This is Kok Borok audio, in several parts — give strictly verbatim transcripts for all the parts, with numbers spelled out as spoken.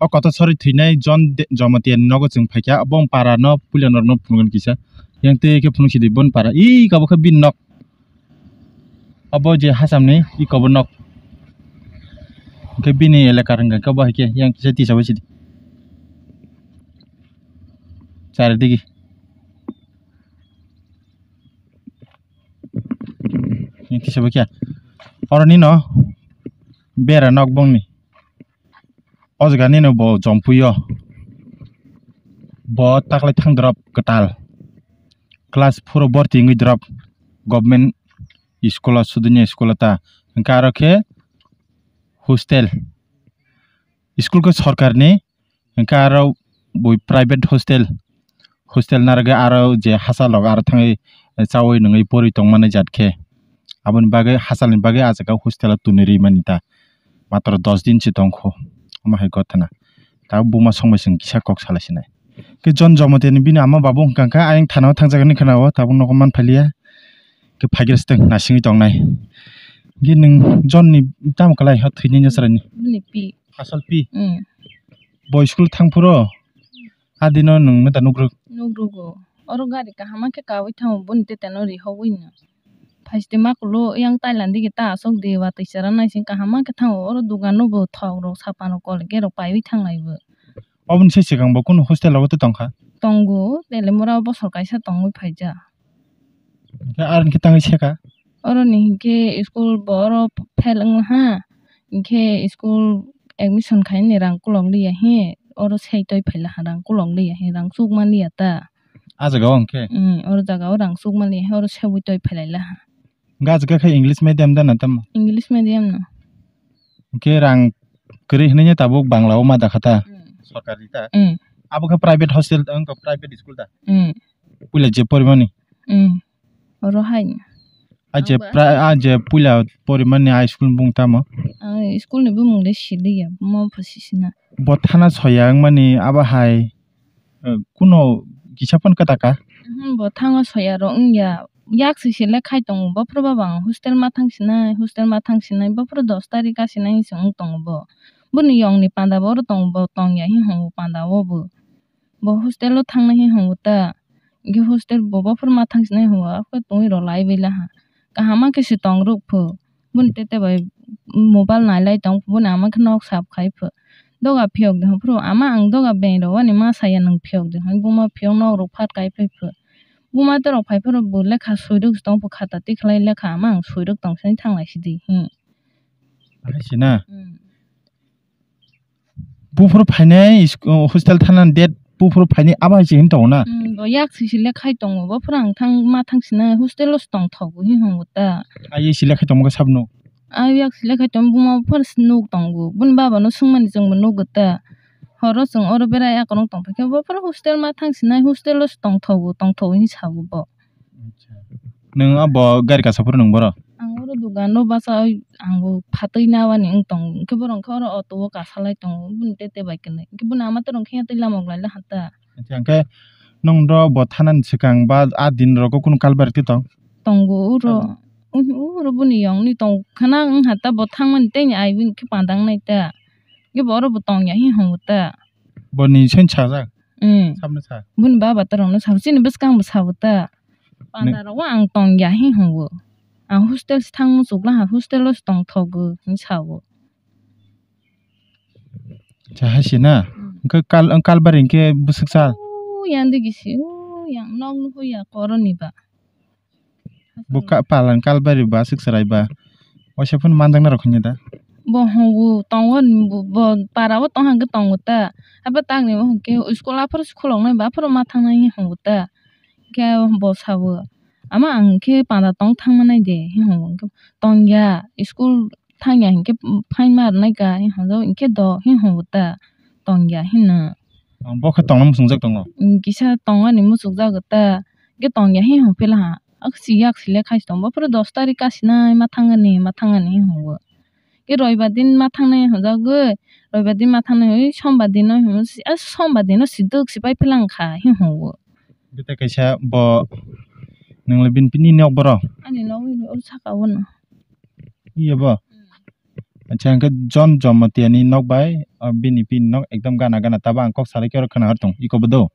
o kotor sori thwinai John de-, Jamatia ni nogo chwng phaikha, bo para no puila norok no phunukgwi kisa. Yang twi khe phunuk sidi bon para. Ih, kabo khe bini nok. Abo je Hasamni, ih, kabo nok. Hwnkhe bini elaka rwngkha khe bo hai khe yang kisa tisa bai sidi. Chari digi. Yang tisa bai khe. Oro nino bera nok bongni. O jaga nini bo Jompuio. Bo taklai thang drop kwtal. Class four o borti wngwi drop. Government school o, Sudunya school o ta. Hwnkhe aro khe hostel. School khe sorkarni. Hwnkhe aro bui private hostel. Hostel narwgwi aro je hachal rok aro thangwi chaui nungwi pori tongmani jat khe. Aboni bagwi hachalni bagwi ah jaga hostel o tuni rimani ta. Matro dos din se tongkho. Omo hai gotana. Tabuk buma songbai chwng kisa kok salai sinai. Khe John Jamatia ni bini ama babu hwnkha khe ayang thana o thangjakgani khana o tabuk nogo man phailiya. Khe phaikhe swtwng nasingwi tongnai. Khe nwng John ni tamo kwlai ha thwini nasarani? Bini pi. Asal pi? Mm. Bo school thang phuru? A dino nwng neta nukruk? Nukrugo. Oro gari kaham khe kaui thango boni teteno rihogwi no. Phaiste ma kulu yang Thailand digi ta aswk de watwi chwra naising kaham khe thango. Oro dugan no bo thok rok sapan rok kol ge rok paiwi thanglai bo. Oboni se swkang bo kunu hostel rogo tongkha? Tongo, Telemura o bosor kaisa tongwi phaija. Hwnkhe aro hwnkhe tangwi seka? Oroni hinkhe school bo oro fail wngha, hinkhe school admission khainani rang kulok liya hi, oro sei toi phaila ha rang kulok liya hi, rang chukma liya ta. Ah jaga o hwnkhe? Mm, oro jaga o rang chukma liya hi, oro seui toi phailai laha. Hwnkhe ah jaga khe English medium da na tamo? English medium no. Hwnkhe rang kwrwi hinwi tabuk Bangla o ma dakha ta? Mm. Sorkari ta? Mm. Abo khe private hostel, wngkha private school ta? Mm. Puila je porimani? Mm. Oro hai. A je Ang ba- pra-, a je puila porimani a school ni bung tamo? Ang school ni bumung le siliya, mo pho sisina. Bo thana soya wngmani abo hai, eh, kuno kisa phano kwtaka? Mhm, bo thango soya ro wngya. Yak sisi le khai tongo, bophuru ba bang hostel ma thang sinai, hostel ma thang sinai, bophuru dos tarik ka sinai hinwi se wng tongo bo. Boni yong ni panda bo oro tongo, bo tongya hi hongo panda o bo. Bo hostel o thangnai hi hongo ta. Hwnkhe hostel bo bophuru ma thang sinai hongo, aphuru tongwi rw lai bai laha. Kaham khe se tong rwk pho. Boni tete bai mobile nai lai tong pho, boni ama khe nok sap khai pho. Doga phiyok de hwn phuru, ama ang doga beng rw ani ma saya nwng phiyok de hwn, buma phiyok nok rw phat kai phai pho. Buma te rok phai phuru bo lekha swi rwk tong pho, khata tikhlai lekha ama ang swi rwk tong sini thang lai sidi hi. Hai sina? Hmm. Buphuru phainai is-, o, hostel thanani date buphuru phainai abo hai se hin tongo na? Hmm, bo yak sisi le khai tongo, bophuru ang thang, ma thang sina hostel o se tong thogo hin hongo ta. Ai sile khai tongo sabno? Ai yak sile khai tongo, buma phar se nuk tongo, boni baba no swngmani chwng bo nugo ta. Horo chwng oro berai akorong tong phaikhe, bophuru hostel ma thang sinai hostel o se tong thogo, tong thogo hin sabo bo. Acha. Nwng abo gari kasa phuru nwng boro? Ang oro dugan o bachai ang bo phatwi nawani wng tong, hwnkhe borok khe oro auto o kasa lai tongo, bini tete bai kwnwi. Hwnkhe bini ama torong khe tei lama uk lai laha ta. Acha, hwnkhe nwng ro bo thanani swkang ba a din rogo kunu kalbari twi tong? Tongo uro. Tongo. Uro bini yong ni tong khana wng ha ta, bo thangmani tei ni ai bini khe pandang nai ta. Hwnkhe bo oro bo tong ya hi hongo ta. Boni soni sajak? Mm. Sabno sa? Boni baba torok no sabo, chini bwskang bo sabo ta. Ne- Panda rogo ang tong ya hi hongo. Ang hostel se thang muchuk laha, hostel o se tong thogo hin sabo. Cha hai se na? Mm. Hwnkhe kal-, kalbari hwnkhe bwswk sal? O yang digi si, o yang nok nuhoi ya koroni ba. Bo ka-, palan kalbari ba, swk chwrai ba. Waisa phano manjakna rok hinwi da. Bo hongo tongo, bo, bo para o tong hwnkhe tongo ta. Abo tangni bo hwnkhe school aphuru se khuloknai ba, aphuru ma thangnai hinwi hongo ta. Hwnkhe bo sabo, "Ama ang khe panda tong thangma nai de," hinwi hongo. Hwnkhe, "Tong ya, school thang ya hinkhe phaima rwnai ka," hinwi hongo. Hwnkhe, "Do," hinwi hongo ta. "Tong ya," hinwi. Bo khe tongna muchungjak tongo? Kisa tongmani muchukjago ta. Hwnkhe tong ya hinwi hwnphila ha. Ak si yak si le khai se tong. Bophuru dos tarik ka sinai ma thangani, ma thangani hinwi hongo. Khe roibar din ma thangnai hinjagwi, roibar din ma thangnai hinwi sombar dino hinwi si, a sombar dino si dwk si pai philang kha hinwi hongo. Bita kaisa bo nwng le bini, bini nok boro? Ani nok bini oro saka o no. Iya bo? Hmm. Acha, hwnkhe John Jamatia ni nok bai, ah, bini pin nok ekdom gana gana, tabo ang kok salai khe oro khna hor tong, iko bo do.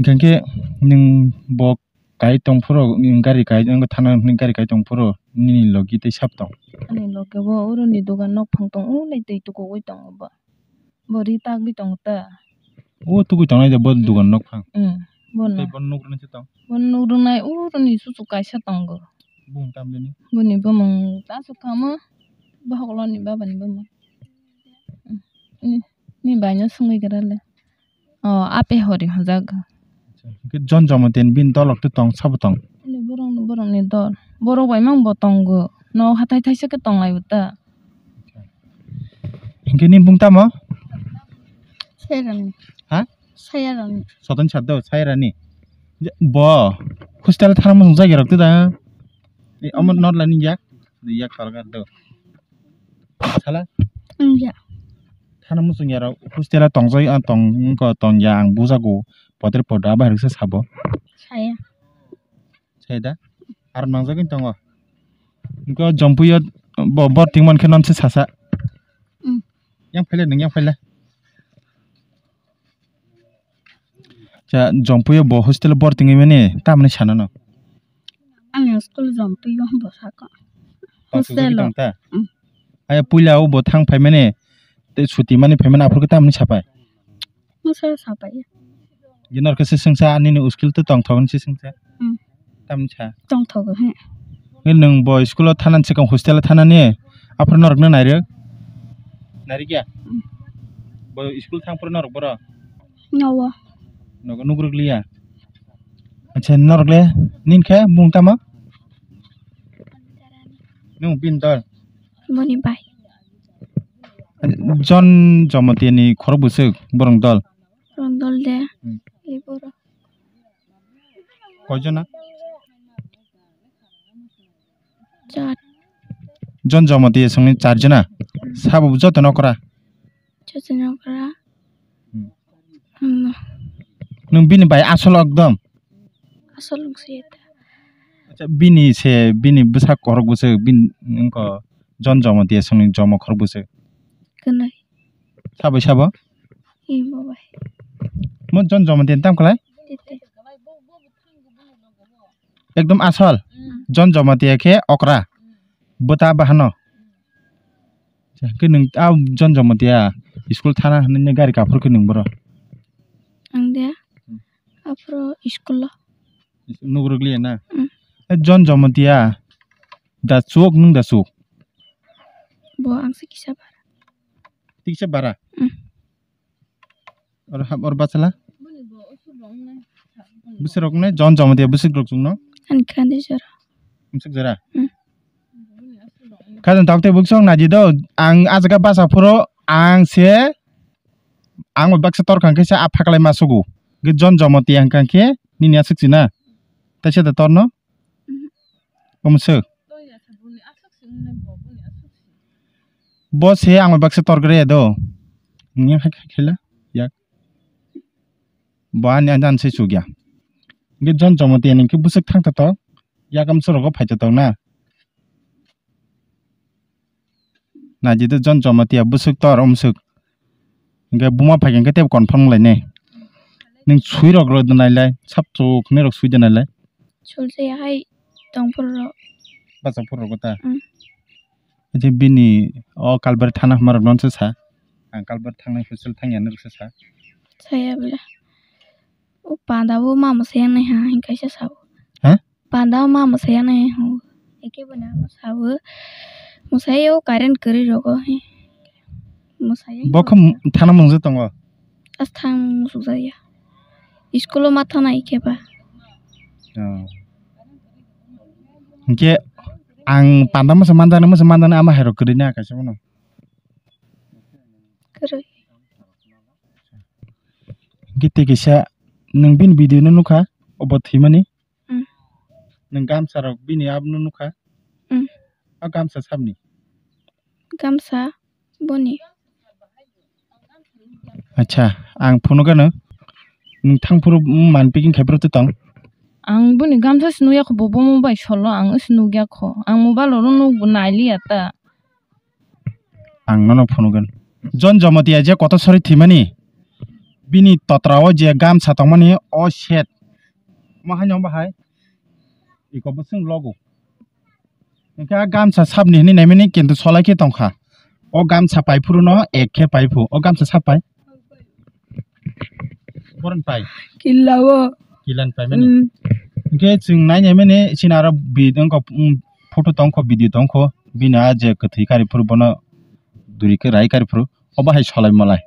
Hwnkhe nwng bo kai tong phuru, nwng gari kai, nwng thana hwnwi gari kai tong phuru, nini logi tei sab tong. Ani logi bo oro ni dogan nok phang tong, o lai twi tukugwi tongo bo. Bo ri tagwi tongo ta. O tugwi tongnai de bo dogan nok phang. Hmm, bono. Tei bono nuk rwna se tong. Bono nuk rwnai oro ni chuchuk kaisa tongo. Bumung tam bini? Boni bumung ta aswk kha omo, bohok lo ni baba ni bumung. Hmm, ni, ni bai no swngwi gra le. O, ape hori hwnjak. Hwnkhe John Jamatia ni bini dolok tei tong sabo tong? Ani borok ni, borok ni dol. Borok bai mang bo tongo. No hathai thaisa khe tong lai bo ta. Hwnkhe nini bung tamo? Sayarani. Ha? Sayarani. Soton sat do, Sayarani. Je, bo hostel thana muchung jagirok tida. E, omo not lani yak. Yak torgar do. Sala? Wngya. Thana muchung yarok hostel tongjak, ah, tong, wngkha tongya ang bujago. Potre poda bai rwksa sabo. Saya. Sai da? Aro nangjagwi tongo. Wngkha Jompuio bo, bor tingmani khe nonse sasa. Mm. Yang phaile, nwng yang phaile. Cha, Jompuio bo hostel bor tingwi mani tamni sanano. Ani school Jompuio bo saka. Tong sujagwi hostel o tong ta? Mm. Aya puila o bo thang phaimani, tei suti mani phaimani aphuru khe tamni sapai? Nwngsa sapai. Norok khe se swngsa, "Nini uskil twi tongthok," hinwi se swngsa. Hmm. Tamni sa? Tongthogo he. Hwnkhe nwng bo school-o thanani swkang hostel-o thanani, aphuru norokno nairwk? Nairwkya? Hmm. Bo school thangphuru norok boro? Nogo. Nogo nugrwkliya? Acha, norok le nini khe bung tamo? Nwng bini dol? Boni bai. John Jamatia ni khorok bwswk borok dol? Borok dol de. Hmm. Liboro. Koijona? Char. John Jamatia songni char jona. Sabo joto nokra? Joto nokra. Hmm. Hmm. Nwng bini bai asol ekdom? Asol wngsi ta. Acha, bini se, bini bwsa korok bwswk, bini wngkha John Jamatia songni jomo khorok bwswk. Kwnwi. Sabai sabo? Ee, bo bai. Mo John Jamatia ni tam kwlai? Tete. Ekdom asol. Mm. John Jamatia khe okra. Mm. Bwta bahano. Mm. Khe nwng a John Jamatia school thana hwnwi gari kaphuru khe nwng boro? Ang de. Hmm. Aphuru school o. Nugrwkliya na? Hmm. E John Jamatia da chuk nwng da chuk? Bo ang se kisa bara. Tiksa bara? Hmm. Or hap or bachala? Bwswk rok ne John Jamatia bwswk rok chwngno? Ani khani jora. Bwswk jora? Hmm. Khajang tok tei bwswk naidi do, ang ah jaga basa phuro ang se, ang bai baksa tor kha khe se a phaklai ma sugo. Ge John Jamatia hwnkha khe nini aswk china. Taisa da torno? Mhm. Omo swk. Bo se ang bai baksa tor gre do. Ngi hai khai khela yak. Bo ani ani ani se chugya. Ge John Jamatia ni khe bwswk thang ta tok. Yakam chwrago phai ta tok na. Naidi do John Jamatia bwswk tor umswk. Hwnkhe buma phaikha hwnkhe teibo confirm wnglainai. Nwng swi rok rw nailai, sap chuk hinwi rok swi da nailai. Sulchaya hai tongphuru rok. Bachapuru rok ta? Mm. Acha bini o Kalbari thana hwnma rok no se sa. Ang Kalbari thangnai hostel thangya hinwi rok se sa. Saya bwle. O panda o mama se yang nai ha, hing kaisa sa o. Ha? Panda ma mwsaya nai ho. Eke bo na mwsa bo. Mwsai o current kwrwi rogo he. Mwsai. Bo khe thana mungsa tongo. As thang musuk jaya. School o ma thana ike ba. Oh. Hingke ang panda mwsa manjani mwsa manjani ama hai rok kwrwi na kaisa bono. Kwrwi. Hingke tei kaisa nwng bini video no nukha obo thwimani. Mm. Nwng gamsa rok bini abono nukha? Mm. A gamsa sabni? Gamsa boni. Acha, ang phunukgano. Nwng thangphuru manpik wngkha bwrwi tong? Ang boni gamsa se nukya kho, bo bomo bai solo ang se nukya kho. Ang mobile oro nukbo nailiya ta. ang nono phunugwin. Jon Jomotia je kotor sori thwimani, bini totra o je gamsa tongmani o set. Omo haino bahai iko bwswng logo. Hwnkhe a gamsa sabni hwnwi naimani kintu solai khe tongkha. O gamsa pai phuru no ek khe pai phu. O gamsa sap pai. Boron pai. Killa o. Kilan pai mani. Hmm. Hwnkhe chwng nai naimani chini aro bi-, wngkha, um, photo tongkho, video tongkho. Bini a je kwthwi kari phuru bono duri khe rai kari phuru. Obo hai solai malai.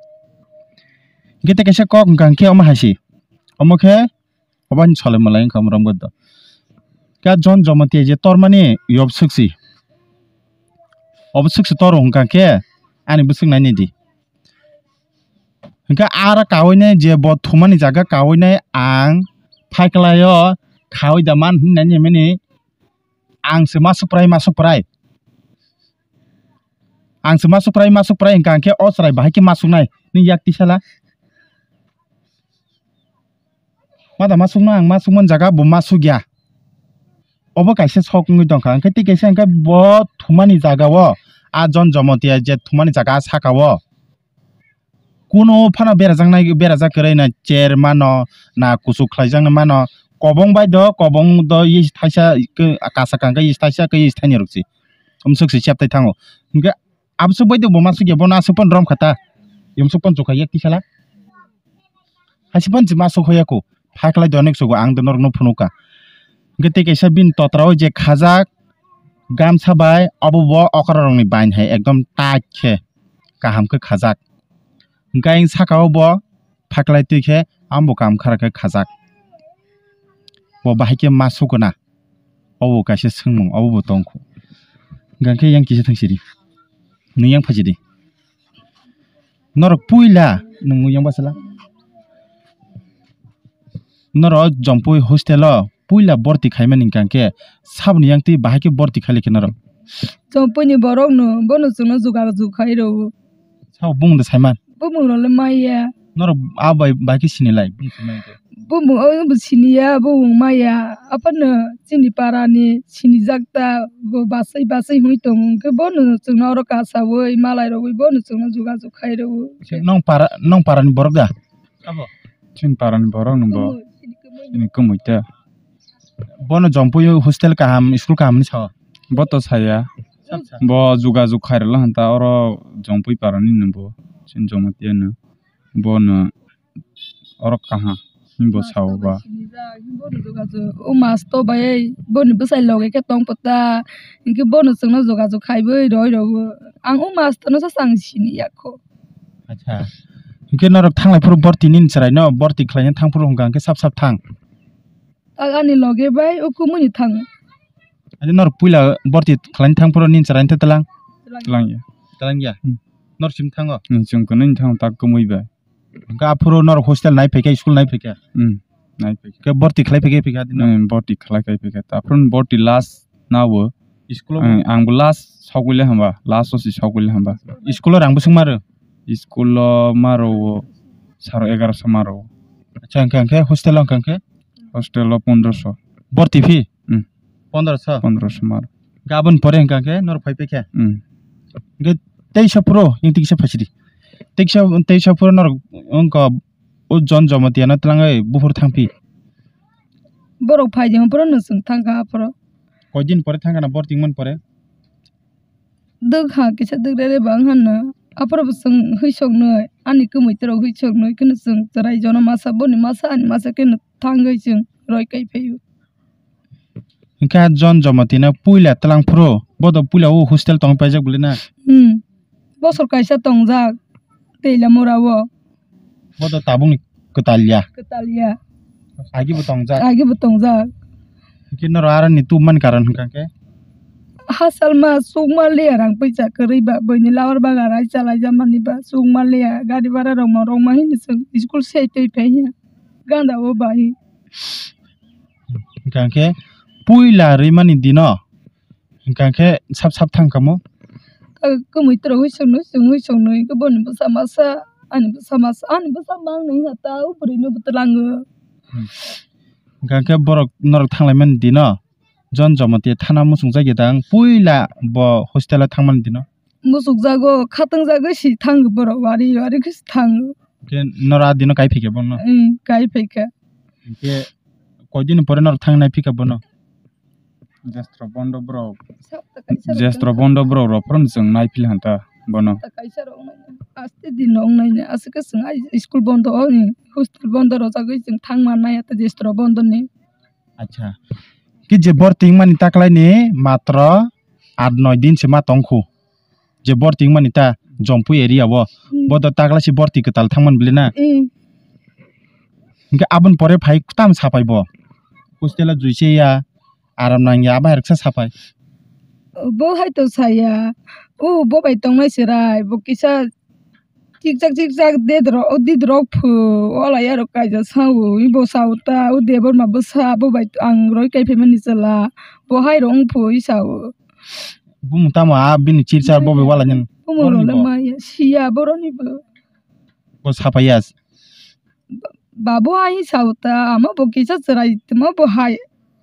Hwnkhe tei kaisa kok wngkha hwnkhe omo hai se. Omo khe Obo ani solai malai wngkha romgo do. Khe Jon Jomotia je tormani yob swksi. Obo swksi toro hwnkha khe ani bwswk naini di. Hwnkhe ara kawi nai je bo thumani jaga kawi nai ang phaiklaio khawi da man hwnwi nai mani ang se masuk prai masuk prai. Ang se masuk prai masuk prai hwnkha khe o chwrai bahai khe masuk nai ni yak tisala. Mada masukno ang masukmani jaga bo masukya. Obo kaisa sok wngwi tongkha. Hwnkhe tei kaisa hwnkhe bo thumani jaga o, a Jon Jomotia je thumani jaga a saka o. Kuno phano berajaknai, berajak kwrwi na chair mano, na kuchuk khlaijaknai mano. Kobong bai do, kobong do yis thaisa kasa kangkhe yis thaisa khe yis thaini rwkse. Umsuk se cheptai thango. Hwnkhe Aboswk bai de bo masuk ya, bono aswk pon rom kha ta. Yumsuk pon chukha yak tisala. Haisi pon chima sok hoya ko. Phaklai do nek sugo ang do norok no phunuk ka. Hwnkhe tei kaisa bini totra o je khajak gamsa bai abo bo okra rok ni bain hai ekdom tight khe kaham khe khajak. Hwnkhe ayang saka o bo phaklai twi khe amo bo kam khara khe khajak. Bo bahai khe ma sukuna. Obo kaisa swngmung, obo bo tongkho. Hwnkhe yang kisa thang sidi. Nwng yang phaisidi. Norok puila, nwng yang basala. Norok Jompui hostel o puila borti khaimani hwnkha khe saboni yang twi bahai khe borti khailai khe norok. Jompui ni borok no, bono chwngno jogajog khai rwo. Sao bumung da saiman? Bumung rok le maya. Norok a bai, bai khe sinilai, bumung saiman khe. Bumung o bo siniya, bumung maya. Aphano chini para ni sinijak ta, bo basai basai hwnwi tongo. Hwnkhe bono chwngno oro kasawi, malai rogwi bono chwngno jogajog khai rwo. Nong para, nong para ni borok da? Abo. Chini para ni borok no bo. Kumui, chini kumui. Chini kumui ta. Bono Jompui hostel kaham, school kaham ni sao? Bo to saya. Sab sa. Bo jogajog khairokla hanta oro Jompui parani no bo. Chini Jomotia no. Bono oro kaham. Himbo sao ba. Bono jogajog. O masto bai, boni bwsai loge khe tong pota. Hinkhe bono chwngno jogajog khaiwi roi rogo. Ang o masto no sa chang sini yakho. Acha. Hinkhe norok thanglai phuru borti nini chwrai no, borti khlaina thang phuru hwnkha hinkhe sab sab thang. Ang ani loge bai o kumui ni thango. Ani norok puila borti khlaina thang phuru nini chwrai tha tlang? Tlang ya. Tlang ya? Hmm. Norok sim thango? Hmm, chwng kwnwi thango tak kumui bai. Hwnkhe aphuru norok hostel nai phaikha, school nai phaikha? Hmm, nai phaikha. Khe borti khlai phaikha, phaikha dino? Hmm, borti khlai khai phaikha. Aphuru borti last nawo. School o? Hmm, ang bo last sogwi le hamba, last o si sogwi le hamba. School o rang bwswk maro? School o maro o saro egaroso maro. Acha, hwnkhe, hwnkhe hostel o hwnkhe? Hostel o pondroso. Borti phi? Hmm. Pondroso? Pondroso maro. Gabon pore hwnkha khe norok phai phaikha? Hmm. Hwnkhe teisa phuru, yang teisa phaisidi. Teisa, teisa phuru norok wngkha o Jon Jomotia no twlangwi buphuru thangphi? Borok phai de phuru no chwng thangkha aphuru. Koi din pore thangkha na borti wngmani pore? Dwkha kisa dwkrere bang hano. Aphuru bo chwng hwisoknwi, ani kwmwi twrok hwisoknwi kheno chwng chwrai jono masa, boni masa, ani masa kheno thangwi chwng roi kai phaio. Hwnkhe a Jon Jomotia no puila twlang phuru, bo do puila o hostel tong paijak bwlwi na? Hmm. Bosor kaisa tongjak, Teilamura o. Bo do tabukni kwtal ya? Kwtal ya. Agi bo tongjak? Agi bo tongjak. Hwnkhe norok aroni tubumani karon hwnkha khe? Hachal ma chukma liya rang puisa kwrwi ba, buini labar bagan rai chalaijak mani ba, chukma liya gari bara rok ma rok ma hini chwng school se twi phai ya. Ganda o bai. Hwnkha khe puila rwimani dino Hwnkha khe sap sap thang kamo? Kwmwi twrok hwisong nwi, chwng hwisong nwi, hwnkhe boni bwsa masa, ani bwsa masa, ani bwsa mang nwi hata, o bwrwino bo twlango. Hmm. Hwnkha khe borok norok thanglaimani dino, Jon Jomotia thana muchungjak ya dang, puila bo hostel o thangmani dino? musukjago, khatungjago si thango borok, wari wari khe si thango. Khe noro a dino kai phikha bono? Hmm, kai phikha. Khe koidini pore noro thang nai phikha bono? Jestro bondo borok. Sapta kaisa rok Jestro thang. Bondo borok rok phano chwng nai phil hanta bono. Sapta kaisa rok wngnai. Aste din rok wngnai. Aswk khe chwng ai school bondo, o, hostel bondo rwjagwi chwng thang mannai ata jestro bondo ni. Acha. Ki je borti wngmani taklaini matro aat noi din se ma tongkhu. Je borti wngmani ta Jompui area o. Hmm. Bo to takla si borti kwtal thangman bili na. Hmm. Hingke aboni pore phai tam sapai bo. Hostel o juise ya, aram nang ya, abo hai rwksa sapai. Bo hai to saya. O bo bai tongnai se rai, bo kisa chikchak chikchak ded rok, o did rok phu, wala ya rok kaijak sao, i bo sao ta, o Debbarma bwsa, bo bai ang roi kai phaimani chwla, bo hai rok wng phu, i sao. Bumung tamo a bini chirchar bo bai wala nini? Bumung rok le maya, siya boroni bo. Bo sapaiya. Ba-, babu hai sao ta, ama bo kisa chwrai, tma bo hai,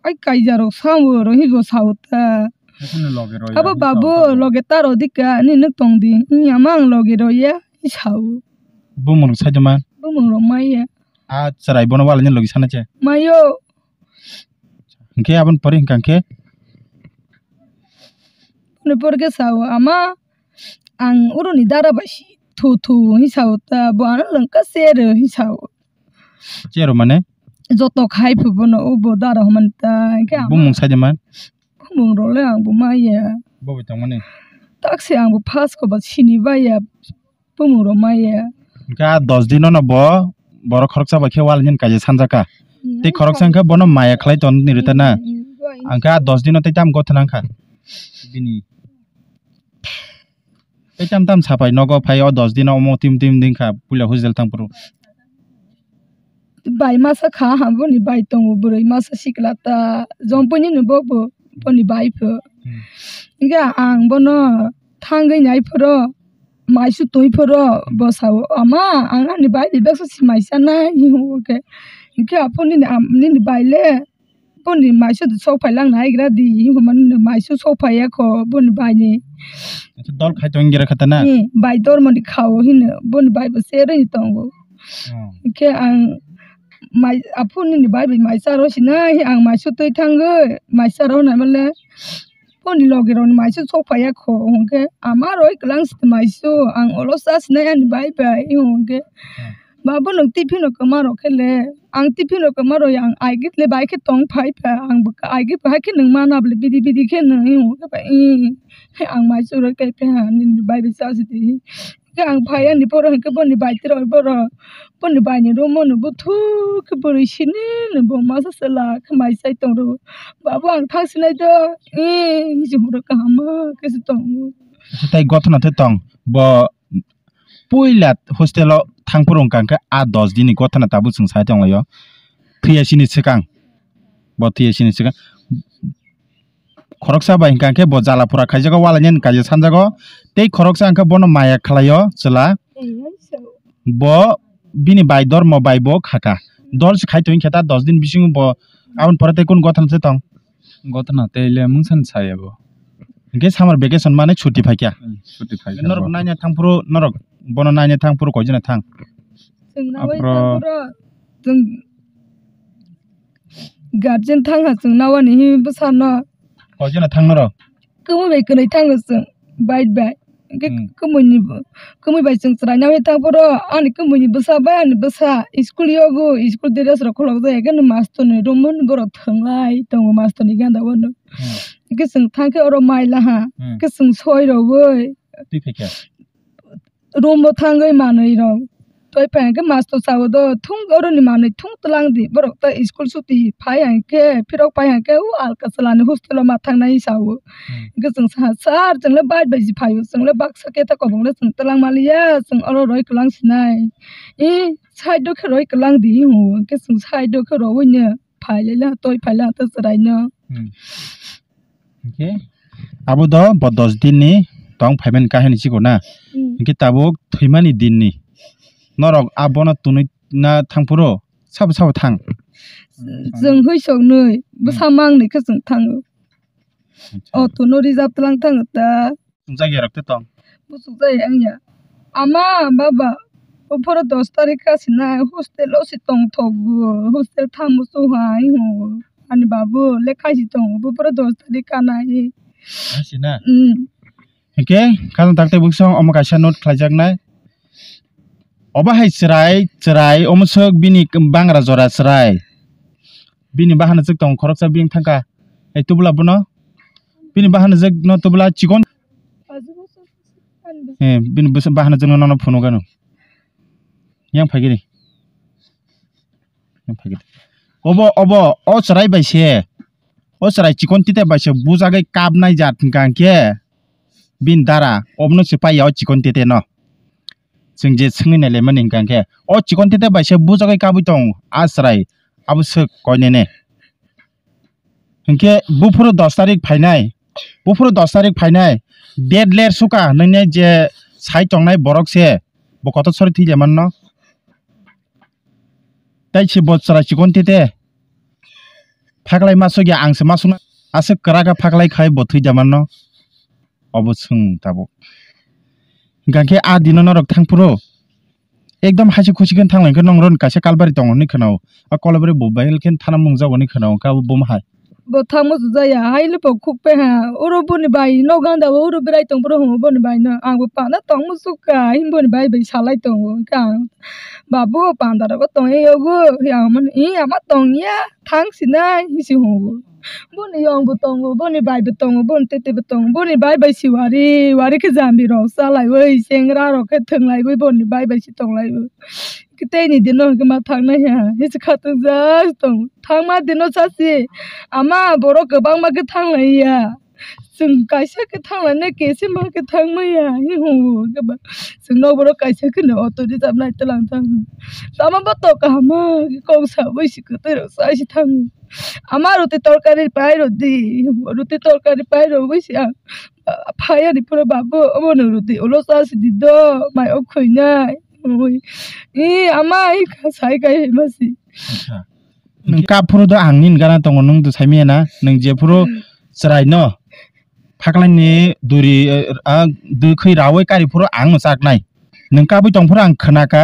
ai kaija rok sao, rohi bo sao ta. Haikhe no loge rw ya, abo babu sao ta. Loge ta rw di ka, ani nuk tong di. Ni ama ang loge rw ya, i sao. Bumung rok sai de man? Bumung rok maya. A chwrai bono wala nini logi sana che? Mayo. Hingke aboni pore hingka hingke? Boni pore khe sao, ama ang oroni dara bai si thu thu hing sao ta, bo ano lengka sero hing sao. Chero mane? Joto khai phu bono o bo dara hwn ta, hingke ama bumung sai de man? Bumung rok le ang bo maya. Bo bai tong mani? Taksi ang bo first ko ba sini baya. Bumung rok maya. Hingke a dos dino no bo borok khoroksa bai khe wal nini kaisa sanjak kha. Hmm, tei khoroksa hingke bono maya khlai ton ni rwta na. Hmm, hmm, hmm. Hingke a dos dino tei tam gothana wngkha. Bini. Tei tam tam sapai nogo phai o dos dino omo tim tim ding kha puila hostel thang phuru. Bai masa kha ha boni bai tongo bwrwi masa sikla ta. Jompui ni no bo bo boni bai pho. Hmm. Hingke ang bono thangwi nai phoro, maisu twi phoro, bo sao, "Ama, ang ani bai bai baksa si mai chanai," hinwi hwngo khe. Hinkhe aphuru nini am-, nini bai le boni maisu sok phai lang nai gra di, hinwi hwnmani maisu sok phai ya kho boni bai ni. Acha, dol khai tong gira kha ta na? Ni bai dormo ni khao hino, boni bai bo cherwi tongo. Oh. Hinkhe ang mai, aphuru nini bai bai mai cha rw sinai, ang maisu twi thangwi mai cha rw nai male. Boni loge rok ni maisu sok phai ya kho, hwnkhe ama roi kwlang si maisu, ang olo cha sinai ani bai bai, hwnkhe, hmm, "Babu, nwng tiffin rok kwma rok khe le?" Ang tiffin rok kwma roi ang aigit le bai khe tong phai pha, ang bo aigit hai khe nwng mana bole bidi bidi khe nwng, hwnkhe ba, "Ih, he ang maisu roi kai pha, nini bai bai cha si di." Khe ang phai ani poro hinkhe boni bai twi roi borok, boni bai ni room o no buthuk khe bwrwi sini no bo masa chwla khe mai chai tong rw. "Babu, ang thang sinai do," eh, hinwi hwnwi kaham khe se tongo. Tei gothana tei tong bo puila hostel o thang phuru wngkha khe a dos din ni gothana tabuk chwng sai tong lai o. Phiya sini swkang. Bo phiya sini swkang. Khoroksa bai hingka khe bo jala pura khaijago, walainani kaisa sanjago. Tei khoroksa hingka bono maya khlaio chwla. Bo bini bai dormo bai bo khaka. Dol se khai tong khe ta dos din bisingo bo aboni pore tei kunu gothana se tong? Gothana tei le mungsa ni saya bo. Hingke summer vacation mane chuti phaikya. Hmm, chuti phaikya norok bo. Naina thangphuru, norok bono naina thangphuru koijana thang? Chwng nawi aphro thangphuru chwng guardian thang ha chwng nawani hi bwsano. Koijana thang norok? Kwmwi bai kwrwi thango chwng, bike bai. Hwnkhe hmm, kwmwini bo, kwmwi bai chwng chwraina wi thang phuru ani kwmwini bwsa bai ani bwsa school yogo, school dress rok kholok jak, haikhe no mastor ni room o borok thwnglai tongo, mastor ni ganda o no. Hmm. Hwnkhe chwng thang khe oro mai laha, hmm, hwnkhe chwng soi rogwi. Twi phaikha? Room o thangwi manwi rok. Toi phai hwnkhe mastor sao do, "Thung oroni manwi thung twlang di, borok ta school chuti phai hwnkhe, phirok phai hwnkhe, o alka chwlani hostel o ma thangnai," sao. Hmm. Hwnkhe chwng sa, "Sir, chwng le bai bai si phaio, chwng le baksa khe ta kobong le chwng twlang maliya, chwng oro roi kwlang sinai. E, side o khe roi kwlang di," hingo, hwnkhe chwng side o khe rowi no phai le, le toi phai le, ta chwrai no. Hmm. Hwnkhe abo do bo dos din ni tong phaimani kahini chikon na. Hmm. Hwnkhe tabuk thwimani din ni norok abono tunui na thang phuru sabo sabo thang? Chwng hwi sok nwi bwsa hmm, mang nwi khe chwng thango. Acha. Auto no reserve twlang thango ta. Chwng jak ya rok te tong? Muchuk jaya wngya. Ama, baba, buphuru dos tarik kha sinai hostel o se tongthogo, hostel thango chuha hingo. Ani babu lekha se tongo, buphuru dos tarik kha nai. Asina? Hmm. Hingke, khajang takte bukchung omo kaisa note khlaijaknai. Obo hai chwrai, chwrai, omo swk bini bangra jora chwrai. Bini bahana swk tongo khoroksa bini thangkha. Hai tubula bono. Bini bahana swk no tubula chikon. Eh, bini bwsa bahana swk no nono phunukgano. Yang phaikhe de. Yang phaikhe de. Obo, obo, o chwrai bai se. O chwrai chikon tite bai se bujagwi kapnai jat hwnkha hwnkhe. Bini dara, obono se paiya o chikon tete no. Chwng je swngwi nailaimani hwnkha hwnkhe, o chikon tete bai se bujagwi kabui tong a chwrai, abo swk koinene. Hwnkhe buphuru dos tarik phainai, buphuru dos tarik phainai, date ler suka nini je sai tongnai borok se, bo kotor sori thwi le manno. Tai se bo chwrai chikon tete. Phaklai masuk ya, ang se masuk na. Aswk kwrak khe phaklai khai bo thwi da manno. Obo swng tabuk. Hwnkha khe a dino norok thang phuru. Ekdom hasi khusi khe thang lai khe nong ron kaisa kalbari tongo hinwi khwnao. A kalbari bo bai khe thana mung jago hinwi khwnao khe abo buma hai. Bo thangma sujaya, haile bo khuk pe ha. Oro boni bai no ganda o, oro berai tong phuru hwngo boni bai no. Ang bo panda tong muchuk kha, him boni bai bai salai tongo. Hwnkhe ang, babu, panda rogo tong e yogo. Yang mani, "Ih, ama tong ya, thang sinai," hisi hwngo. Boni yong bo tongo, boni bai bo tongo, boni tete bo tongo, boni bai bai si wari, wari khe jambi rok salai oi, chengra rok khe thwng lai oi, boni bai bai si tong lai o. Tei ni dino hwnkhe ma thang nai ya, hisi khatung jak tong. Thangma dino sasi, ama borok kwbangma khe thang lai ya. Chwng kaisa khe thang lai nai, kese ma khe thang mai ya, hi hwngo hwnkhe ba. Chwng nok borok kaisa khe no auto reserve nai twlang thang. Tama bo to kaham ma khe kok sa bai si kwtwi rok sai si thang. Ama roti torkari pai rw di, roti torkari pai rw bai si ang. Phai ani phuru babu, omo no roti ulo sa si di do, mai o khoi nai. Oi. I ama i kha sai kai masi. Acha. Nwng kap phuru do ang nini gana tongo, nwng do saimanya na, nwng je phuru chwrai no phaklai ni duri, eh, ah, dwkhwi rawi kari phuru ang no chak nai. Nwng kabui tong phuru ang khna kha.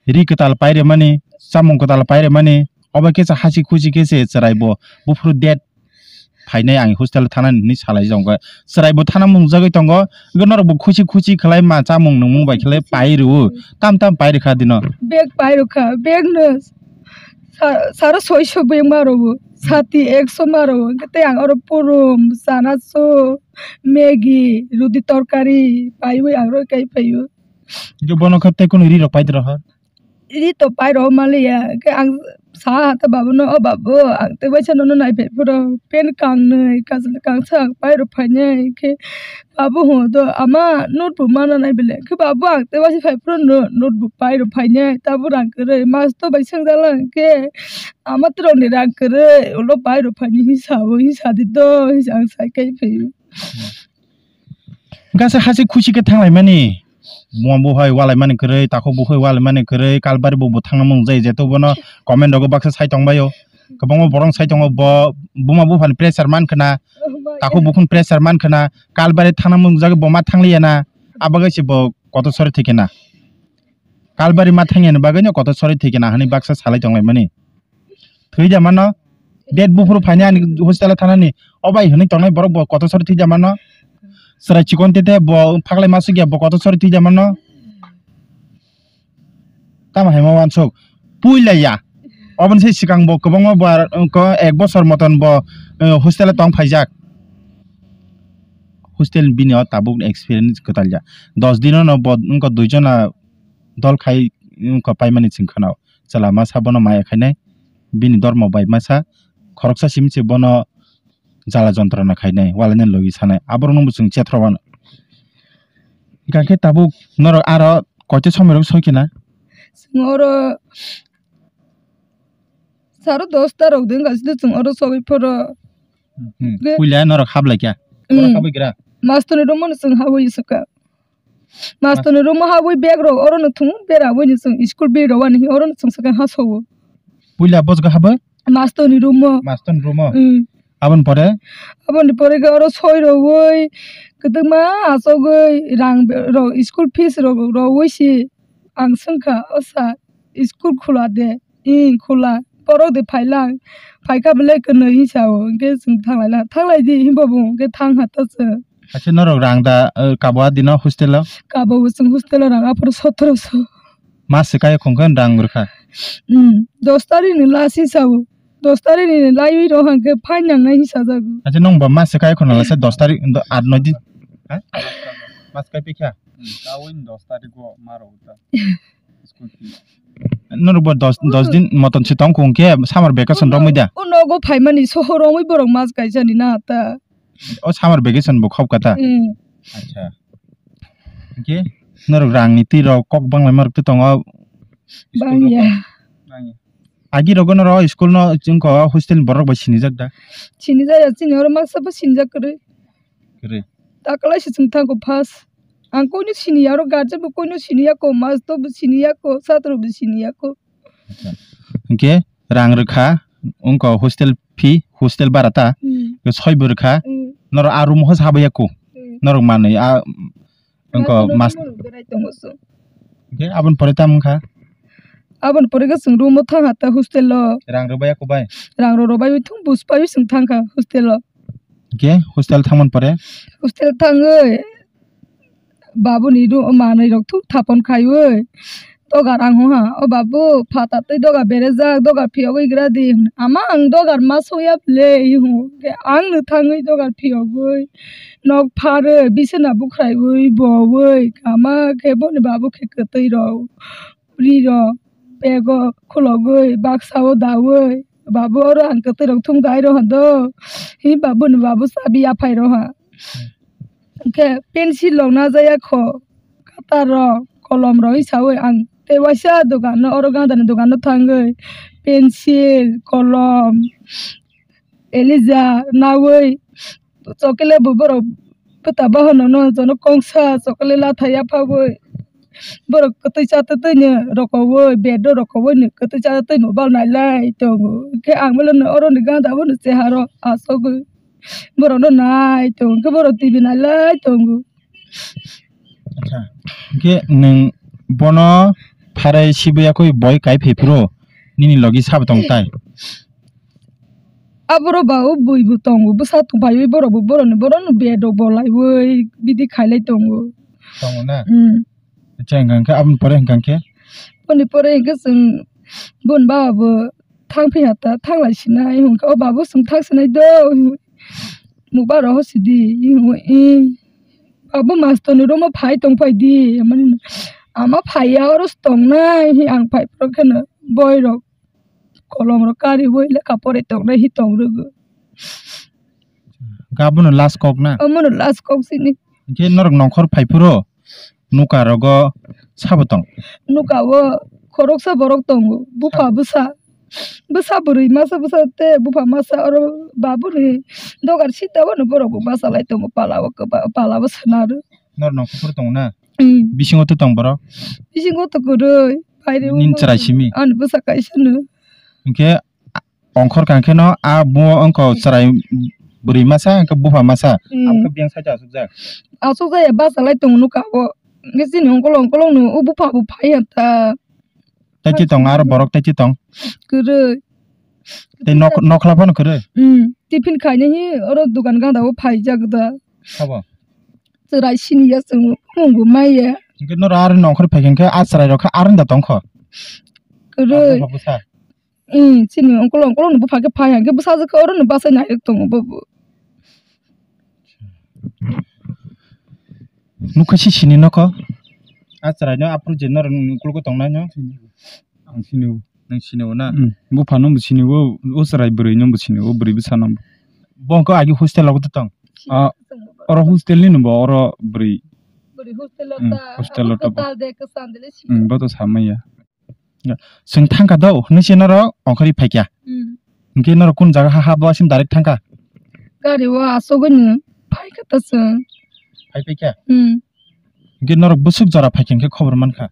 Ri kwtal pai rwmani, chamung kwtal pai rwmani, obo khe se hasi khusi khe se chwrai bo buphuru date phainai ang hostel thanani hinwi salai jongkha. Chwrai bo thana mungjagwi tongo, hwnkhe norok bo khusi khusi khlai ma chamung nungmung bai khlai pai rwo, tam tam pai rwkha dino. Bag pai rwkha, bag no sa-, saro soiso bag ma rwo, sati ekso ma rwo, hwnkhe tei ang oro purum, chanachu, Maggi, roti torkari paiwi ang roi kai phaio. Hwnkhe bono khe tei kunu ri rok pai de rohor? Ri to pai rok maliya, khe ang sa ha ta babu no, "O babu, ang tei waisa nono nai phai phuru pen kangnwi, kachal kangsa ang pai rok phainai." Khe babu ho do, "Ama, notebook mana nai bele?" Khe, "Babu, ang tei waisa phai phuru no-, notebook pai rok phainai, tabuk rang kwrwi." Masto bai sengjalang khe, "Ama, twrok ni rang kwrwi, ulo pai rok phainai," hi sao, hi sa di do, hi sa ang sai kai phaio. Hwnkhe se hasi khusi khe thanglaimani. Buma buhai walaimani kwrwi, takhuk buhai walaimani kwrwi, kalbari bo bo thangna mung jai, jeto bono comment rogo baksa sai tongbaio. Kwbangma borok sai tongo, bo buma buphani pressure man khna, takhuk bukhun pressure man khna, kalbari thangna mung jagwi bo ma thangliya na, abagwi se bo kotor sori thwikhe na. Kalbari ma thangyani bagwi no kotor sori thwikhe na hwnwi baksa salai tonglaimani. Thwi da mano. Date buphuru phaini ani hostel o thanani. O bai hwnwi tongnai borok bo kotor sori thwi da mano. Chwrai chikon tete bo phaklai masuk ya bo kotor sori thwi da mano. Tamo hai ma wansuk. Puila ya. Oboni se swkang bo kwbangma bo ar, ko ek bosor moton bo, eh, hostel o tong phaijak. Hostel bini o tabuk experience kwtal ya. Dos dino no bo wngkha dui jona dol khai wngkha paimani chwng khwnao. Chwla masa bono maya khainai, bini dormo bai masa khoroksa simi se bono jala jontrona khainai, walainani logi sanai. Aborokno bo chwng chethro wano. Hwnkha khe tabuk norok aro koito somoirok soi khe na? Chwng oro saro dosta rok de wngkha, chwng oro sogwi phoro. Hmm. Ge- Puila norok hablai kha? Hmm. Oro habwi gra? Mastorni room-o no chwng habwi sukha. Mastorni room-o habwi bag rok oro no thung bera bwi ni chwng school bag rok ani oro no chwng swkang ha sobo. Puila bojgo habwi? Mastorni room-o. Mastorni room-o? Hmm. Aboni pore? Aboni pore khe oro soi rogwi, kwtwma achogwi, rang be-, ro-, school fees rok rogwi si ang swngkha, "O sir, school khula de?" "Ih, khula." "Borok de phailang?" "Phaikha belai kwnwi," hinwi sao. Hinkhe chwng thanglaila, "Thanglai di," hinba bo hinkhe thang ha ta chwng. Acha, norok rang da, eh, kabo a dino hostel o? Kabo bo chwng hostel o rang aphuru sotoroso. Mas se kaya khongkha rang rwkha? Hmm, dos tarikh ni last hinwi sao. Dos tarikh ni laiwi rw hwnkhe fine nangnai hinwi sajago. Acha, nwng ba mas se kaya khona lasa dos tarikh, do-, aat noi din? Ha? Mas kai pikha? Hmm, tawin dos tarikh o ma rw ta. School fee. Norok bo dos, dos din moton se tong khong khe summer vacation romwi da? O nogo phaimani soho romwi borok mas kaisani na ta. O summer vacation bo khop kata? Hmm. Acha. Hinkhe norok rang ni twi rok kok banglai ma rok twi tongo. School rok bangya. Agi rogo noro school no chwngkho hostel ni borok bai sinijak da? Sinijak ya, chini oro masa bo sinijak kwrwi. Kwrwi. Takalai se chwng thango first. Ang koino siniya, oro guardian bo koino siniya ko, master bo siniya ko, satro bo siniya ko. Acha. Hinkhe rang rwkha, wngkha hostel fee, hostel bara ta, hmm, soi bo rwkha, hmm, norok a room ho habaiya ko, hmm, norok manwi a, wngkha mas-, berai tongo chwng. Hinkhe aboni pore tamo wngkha? Aboni pore khe chwng room o thang ha ta hostel o. Rang rwbaiya ko bai? Rang rw rwbai thung bus pai chwng thang kha hostel o. Hinkhe hostel thangmani pore? Hostel thangwi babuni ro-, manwi rok thuk thapon khaiwi dogar ang hwnha, "O babu, phatar twi dogar berejak, dogar phiyogwi gra di," hwnwi. "Ama, ang dogar ma songya bwle," hwnwi. Khe ang no thangwi dogar phiyogwi nok pharwi bisina bwkhraiwi bowi kama khe boni babu khe kwtwi rw. Ri rw, bego khulogwi, baksa o dawi, babu, oro ang kwtwi rok thung dai rw hwndo. Hi babu ni babu chabi yaphai rw ha. Hinkhe pencil rok najaya kho, katar rok, kolom rok hi sawi ang tei waisa dogan no, oro ganda ni dogan no thangwi pencil, kolom, elija nawi, chokole bo borok bwta bahono no jono kongsa chokole latha yaphawi borok kwtwi cha twtwi no rokowi, bed o rokowi no kwtwi cha twtwi no bal nailai tongo. Khe ang belai no oro ni ganda bono cheharo achogwi borok no nai tongo, khe borok T V nailai tongo. Acha, hinkhe nwng bono pharai sibiyakwi boi kai phai phuru nini logi sabo tong tai? Aboro ba o bui bo tongo, bwsa tong phaiwi borok bo borokni, borokno bed rok bo laiwi bidi khailai tongo. Tongo na? Hmm. Acha, hwnkha khe aboni pore hwnkha khe? Boni pore hwnkhe chwng boni baba bo thang phiya ta, thanglai sinai hwnkha, "O babu, chwng thang sinai do," hwnwi. "Mukba roho sidi," hwnwi. "Babu, mastorni room o phai tong phai di," hwnmani. "Ama phaiya, oro se tongnai," hwnwi ang phai phuru kheno boi rok kolom rok kariwi lekha porai tongnai hi tong rwgo. Ga bono last kok na? Omono last kok sini. Hinkhe norok nongkhor phai phuru nuka rogo sabo tong? Nuka o khoroksa borok tongo, bupha bwsa. Bwsa bwrwi masa bwsa tei bupha masa, oro babuni dogar sita bono borok bo bachalai tongo, pala o kwba-, pala o swnaro. Norok nongkhor phuru tongo na? Hmm. Bisingo twi tong borok? Bisingo to kwrwi, baire o. Nini chwrai simi? Ani bwsa kaisa no. Hinkhe ongkhor kang kheno a bo wngkha chwrai bwrwi masa, hinkhe bupha masa. Hmm. Abokhe biyang side o achukjak? Achukjak ya, bachalai tongo nuka o. Hinkhe chini ongkolong ongkolong no o bupha bo phai ya ta. Tei chi tong, aro borok tei chi tong? Kwrwi. Tei nok-, nokhla phano kwrwi? Hmm. Tiffin khaina hi oro dukan ganda o phaijak da. Sabo? Chwrai sini ya chwng mung bo mai ya. Hinkhe noro aro nongkhor phai khe a chwrai rok khe aro da tong kho? Kwrwi. Abo bwsa? Hmm, chini ongkolong ongkolong no bupha khe phai, hinkhe bwsajwk khe oro no bachai nai rok tongo bo bo. Nukha si sini nokho? A chwrai no aphuru je norok ni ukulgo tongnai no? Ang sini o. Nwng sini o na? Hmm. Bupha no bo sini o, o chwrai bwrwi no bo sini o, bwrwi bwsa no bo. Bo wngkha agi hostel o tong? Ah, oro hostel ni no bo, oro bwrwi. Bwrwi hostel o. Hmm, ta, hostel o abo to bo. Kwtal de, kwcham de le sini. Hmm, bo to samaya. Chwng thangkha do, hinwi se norok ongkhorwi phaikha. Hmm. Hinkhe norok kun jaga ha, ha bo asim direct thangkha? Gari o asugwi no phaikha ta chwng. Phai phaikha? Hmm. Hinkhe norok bwswk jora phaikha hinkhe khobor mankha?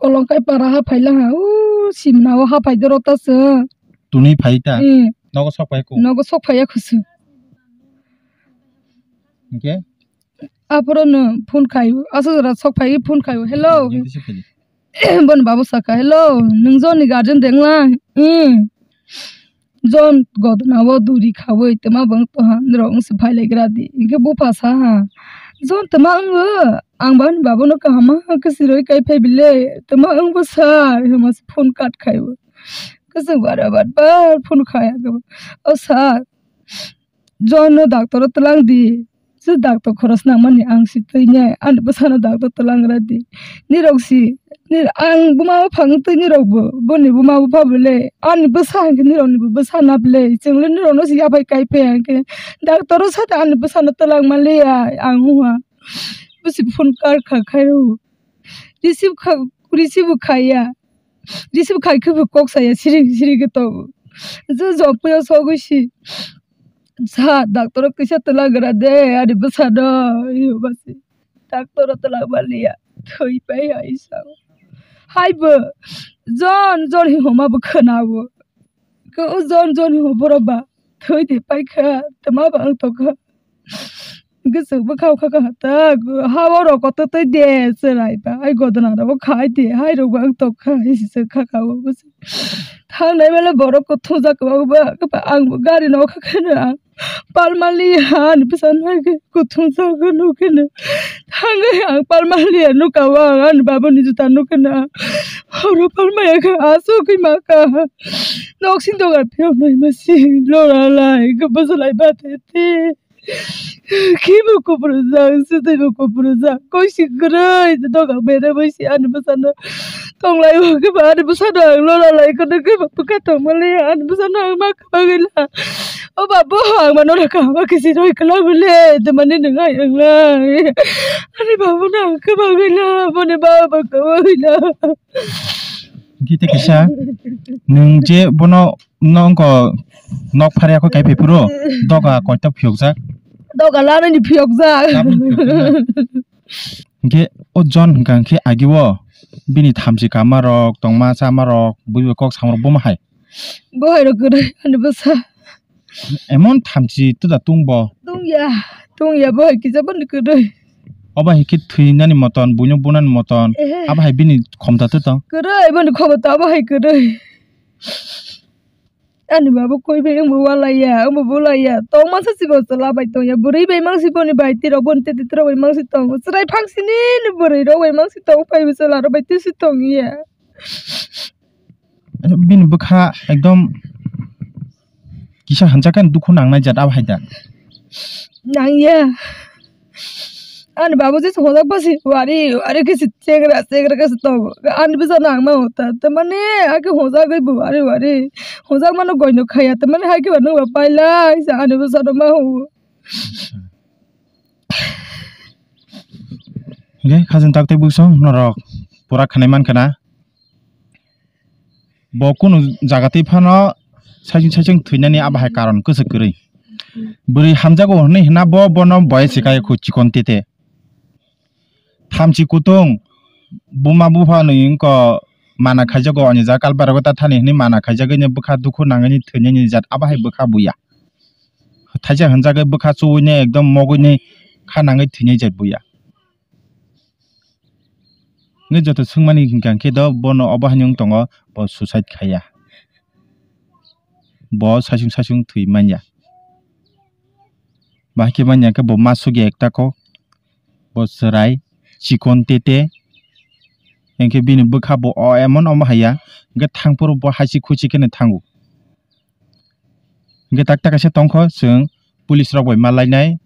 Kolongkai para ha phaila ha, o simna o ha phai doro ta chwng. Twnwi phai ta? Hmm. Nogo sok phai ku. Nogo sok phai ya kusu. Hingke? Aphoro no phone khai. Aswk jora sok phai phone khai. Hello. Hingke se phai. Boni babu saka, "Hello, nwng John ni guardian de wngla?" "Hmm." John godna o duri khaui twma bwng toha, norok wngse phai lai gra di. Hingke bupha sa ha, "John twma wngo? Ang bo ani babu no kaham ma khe siroi kai phai bile, twma wngbo sir?" Hima se phone cut khai o. Kwchwng bar bar bar phone khai, "O sir, John no doctor o twlang di. Je doctor khoros nangmani ang si twi nai, ani bwsano doctor twlang ra di. Nirok si, nir-, ang buma buphang twi nirok bo, boni buma bupha bole, ani bwsa hwnkhe nirok ni bo bwsa na bole, chwng le nirok no si yaphai kai phai hwnkhe doctor o sa de ani bwsano twlang man liya," ang wngkha. Bwsi phone kar kha khai rw. Receive kha, receive bo khaiya. Receive khai khe bo kok saya, siring siring khe tongo. Je jopui o sogwi si, "Sa, doctor o kisa twla gra de, ani bwsano," hiyo basi. Doctor o twla maliya, thwi pai hai sa. Hai bo, John, John hi homa bo khwna o. Ko John, John hi homa borok ba, thwi de pai kha, twma ba wng tong kha. Hwnkhe chwng bwkha o kha kha ta, ha o rok koto twi de chwrai ba, ai godona rok khai de, hai rok bo ang tok kha, hai se chwng kha kha o bwswk. Thangnai mele borok kuthung jak kwbang ba, ang bo gari no kha khe no ang palmali ha ani bwsa nai khe kuthung jak khe nuk khe no. Thangwi ang palmali ha nuk ka o ang ani baba ni juta nuk khe no ang. Horo palmaya khe aswk khe ma kha. Nok sing dogar phiyok nai ma si lora lai khe bwsa lai ba the the. Kibo kuprujak, sitaibo kuprujak, koi si kwrwi, doga bere bai si ani bwsano tonglai o, kiba ani bwsano ang lora lai kono, kiba bwkha tongmani ani bwsano ang ma kwbangwi la. O babu, ang mano raka ma kisi roi kwlangwi le, tamani nwng ai ang la. Ani babu no ang kwbangwi la, boni baba kwbangwi la. Gita kisa, nwng je bono no wngkha nok pharya kho kai phai phuru doga koita phiyokjak. Doga lanani phiyokjak. Labani phiyokjak. Hingke o John hingka hingke agi o bini thamchi kama rok, tongma chama rok, bui bai kok sama rok bomo hai. Bo hai rok kwrwi ani bwsa. Emon thamchi twda tung bo. Tungya, tungya bo hai kisa boni kwrwi. Obo hai khe thwinani moton, buino bunani moton. Ehe. Abo hai bini khomta twtong. Kwrwi boni khomta abo hai kwrwi. Ani baba koi bai wngbo walaiya, wngbo bolaiya. Tongma sa sibo chwla bai tongya. Bwrwi bai mangsi boni bai tirok boni tete tirok bai mangsi tongo. Chwrai phangsini ni bwrwi rok bai mangsi tong phai bo chwla rok bai tisi tongya. Bini bwkha ekdom kisa hanjakhe dukhu nangnai jat abo hai da. Nangya. Ani baba je hojak basi wari wari kisi chengra chengra kisi tongo. Ani bwsa nangma hota. Tamani ake hojak bai bo wari wari. Hojak mano goino khaya. Tamani hai ke ba nungba paila. Isa ani bwsa no ma ho. Hingke khajang tak tei bwsong norok pura khanai mankha na. Bo kunu jaga twi phano saichung saichung thwinani abo hai karon kwchwk kwrwi. Bwrwi hamjago hwnwi hwna bo bono boya se kaya khu chikon tete. Thamchi kutung buma bupha nwi wngkha mana khaijago ani jaga kalbarago ta thani hwnwi mana khaijagwi bwkha dukhu nangani thwinani jat abo hai bwkha buya. Thaisa hwnjagwi bwkha chuwini ekdom mogwini kha nangwi thwinai jat buya. Hwnkhe joto swngmani hwnkha khe do bono obo haino wng tongo, bo suicide khaiya. Bo saichung saichung thwi manya. Bahai khe manya khe bo ma sugya ekta kok, bo chwrai chikon tete. Hwnkhe bini bwkha bo o emon omo haiya, hwnkhe thangphuru bo haisi khuisi kheno thango. Hwnkhe tak tak kaisa tongkho chwng police rok bai malainai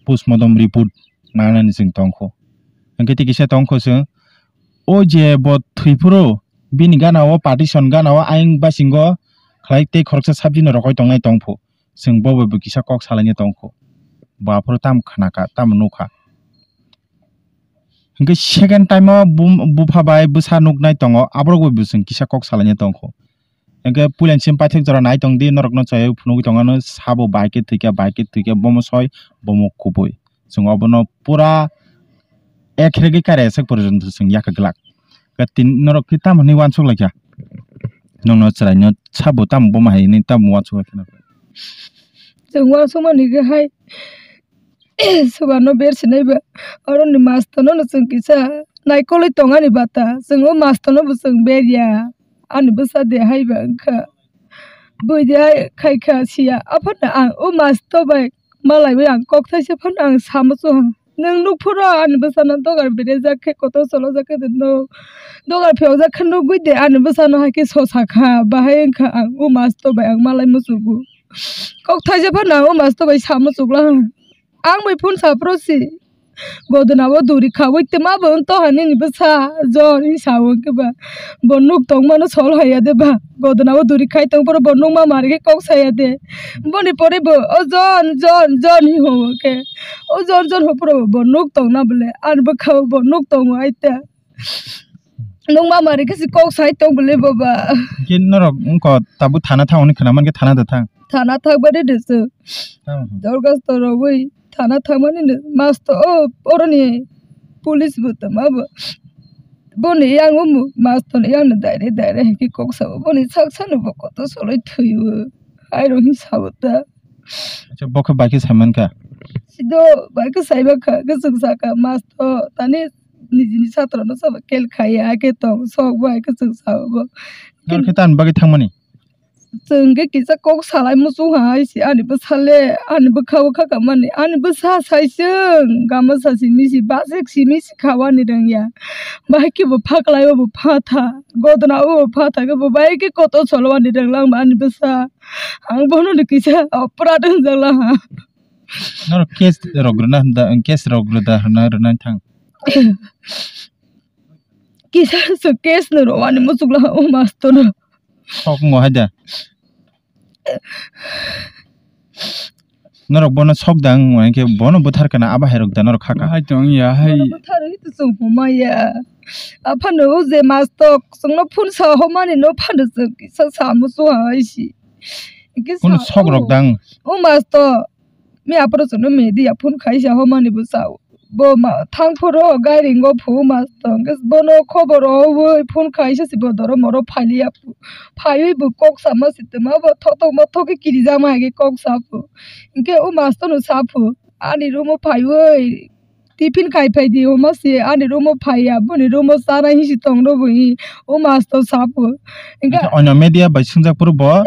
postmortem report nangnani chwng tongkho. Hwnkhe tei kisa tongkho chwng o je bo thwiphuru bini gana o partition gana o ayang basingo khlai tei khoroksa sabji no rokoi tongnai tongphu chwng bo bai bo kisa kok salaina tongkho. Bo aphuru tamo khnakha tamo nukha. Hwnkhe second time o bum-, bupha bai bwsa nuknai tongo, aborok bai bo chwng kisa kok salaina tongkho. Hwnkhe puila ni simi paithak jora nai tongdi, norokno chayui phunugwi tongmano, sabo bahai khe thwikha, bahai khe thwikha, bomo soi, bomo kubui. Chwng obono pura ek regwi kare aswk porjonto chwng yakha glak. Hwnkhe tin-, norok khe tamo hinwi uansuk laikha? Nokno chwraino sabo tamo buma hai hwnwi tamo uansukha kheno. Chwng uansukmani khe hai, Subano bersinai ba, oroni mastono no chwng kisa naikolwi tongani bata, chwng o mastono bo chwng berya, ani bwsa de hai ba wngkha. Bui de hai khai kha siya, aphano ang o masto bai malaiwi ang kok thaisa phano ang samo chwng. Nwng nuk phuru ani bwsano dogar berajak khe, kotor cholojak khe de nuk, dogar phiyokjak khe nugwi de ani bwsano hai khe sosa kha, bahai wngkha ang o masto bai ang malai muchugo. Kok thaisa phano ang o masto bai samo chukla. Ang bai phone sa phuru si. Godona o duri khaui twma bo wng to hani ni bwsa. Jon hi sa o khe ba. Bo nuk tong mano sol haya de ba. Godona o duri khai tong phuru bo nuk ma mari khe kok saya de. Boni pore bo, "O Jon, Jon, Jon," hi ho khe. O Jon, Jon ho phuru bo nuk tong na bole. Ani bwkha o bo nuk tongo ai ta. Nung ma mari khe si kok sai tong bole baba. Khe norok wngkha tabuk thana thang hwnwi khna man khe thana da thang. Thana thang bari de se. Thang. Dorgas to rogwi thana thang mani ne mas to o oroni police bo tama bo. Boni yang umu mas to yang ne daire daire hai khe kok sa bo. Boni sak sano bo koto soloi thwi o. Ai ro hin sa bo ta. Acha bo khe bai khe sai man kha. Sido bai khe sai ba kha, khe chwng sa kha mas to tani nijini satro no sabo kel khai ya, khe tong sok bo hai khe chwng sa bo. Nor khe tan bagwi thangmani. Chwng khe kisa kok salai muchung hai si ani bwsa le, ani bwkha o kha kha mani, ani bwsa sai chwng gama sa simi si bajek simi si kha wani rang ya. Bai khe bo phaklai o bo phatha, godona o bo phatha khe bo bai khe koto solo wani rang lang ba ani bwsa. Ang bono ni kisa opra dang jala ha. Noro case rok rwna hwnda, case rok rwda hwnna rwna thang. Kisa su case no rwani muchukla o master no. Sok ngo haida. Norok bono sok dang, wngkhe bono bwthar kana abo hai rok da norok khaka. Hai tong ya, hai. Bono bwthar hi to chwng huma ya. Aphano o je master chwngno phone sa homani no phano chwng kisa sa muchung hai si. Hwnkhe bono sa sok rok o. Dang. O master. Mi aphuru chwngno media phone khaisa homani bo sao. Bo ma thang phuru gairingo phu masto hwnkhe bono khobor rwui phone khaisa si bo doro moro phailiya phu. Phaiwi bo kok sama si twma bo thotok mothok khe kirijak ma hai khe kok sa phu. Hwnkhe o masto no sa phu ani room o phaiwi tiffin khai phai di homa si ani room o phaiya boni room o chana hinsi tong rw bo hi o masto sa phu. Hwnkhe. Acha, onyo media bai swngjak phuru bo.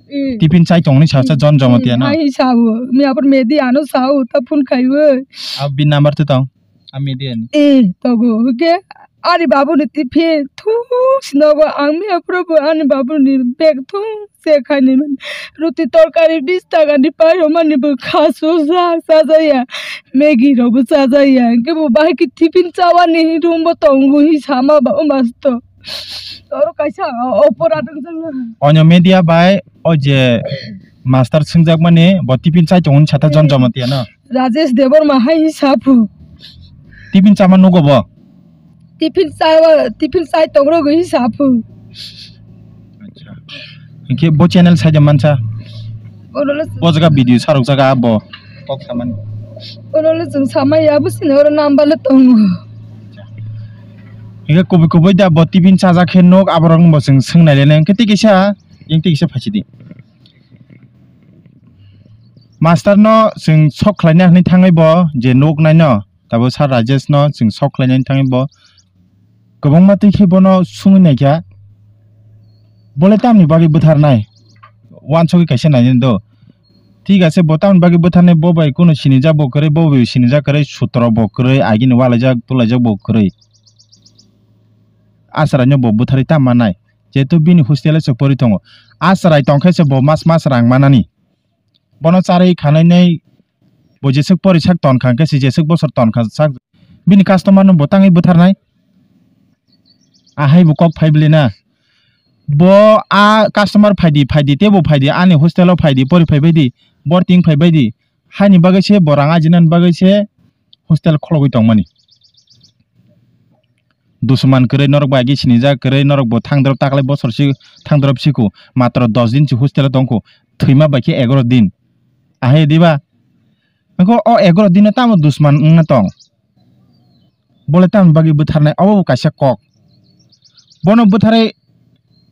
Eh. Tiffin chai tongni sasa Jon Jamatia na. Hai sao, mi apor media ano sao, ta phone khaiwi. A bi number te tong, a media ni. Eh, togo, hwnkhe ani babu ni tiffin thung sinogo ang mi apor bo ani babu ni bag thung se khaini mani. Ruti torkari bis taka ni pai romani bo khasu sa, sa jaya. Maggie rok bo sa jaya. Hwnkhe bo bahai khe tiffin chawani room bo tongo hi sama ba o masto. Oro kaisa opor adang jang na. Onyo media bai o je master swngjak mani bo tiffin chai tongo sata Jon Jamatia no. Rajesh Debbarma hai hi sa phu. Tiffin chama nugo bo. Tiffin chai, tiffin chai tong rw hi sa phu. Acha. Hwnkhe bo channel sai de mansa. Ono le. Bo jaga video sarok jaga bo. Kok samani. Ono le chwng samaya bo sini oro number le tongo. Hingke kubui kubui da bo tiffin chajak khe nok aborok no bo chwng swngnai le nang khe tei kisa yang tei kisa phaisidi. Master no chwng sok khlaina hinwi thangwi bo je nok nai no tabo sir Rajesh no chwng sok khlaina hinwi thangwi bo kwbangma twi khe bono sungwi naikha, bole tamni bagwi bwtharnai? Wansugwi kaisa nainani do. Thik ase, bo tamni bagwi bwtharnai, bo bai kunu sinijak bo kwrwi, bo bai sinijak kwrwi, sutro bo kwrwi, agini walaijak tulaijak bo kwrwi. A chwraino bo bwtharwi tam mannai, jehetu bini hostel o se pori tongo. A chwrai tongkhe se bo mas mas rang manani. Bono charwi khanai nai bo jeswk porisak tonkha hwnkhe se jeswk bosor tonkha sak bini customer no bo tangwi bwtharnai. Ahai bo kok phai bwlwi na. Bo a customer phaidi, phaidi, tebo phaidi, ani hostel o phaidi, pori phai baidi, boarding phai baidi. Haini bagwi se bo rang ajinani bagwi se hostel khologwi tongmani. Dusman kwrwi, norok bai agi sinijak kwrwi, norok bo thangdrop taklai bosor si thangdrop siku, matro dos din si hostel o tongkhu, thwima bai khe egaro din. Ahai diba? Hwnkhe o egaro dino tamo dusman wngna tong? Bole tamni bagwi bwtharnai, obo bo kaisa kok. Bono bwtharwi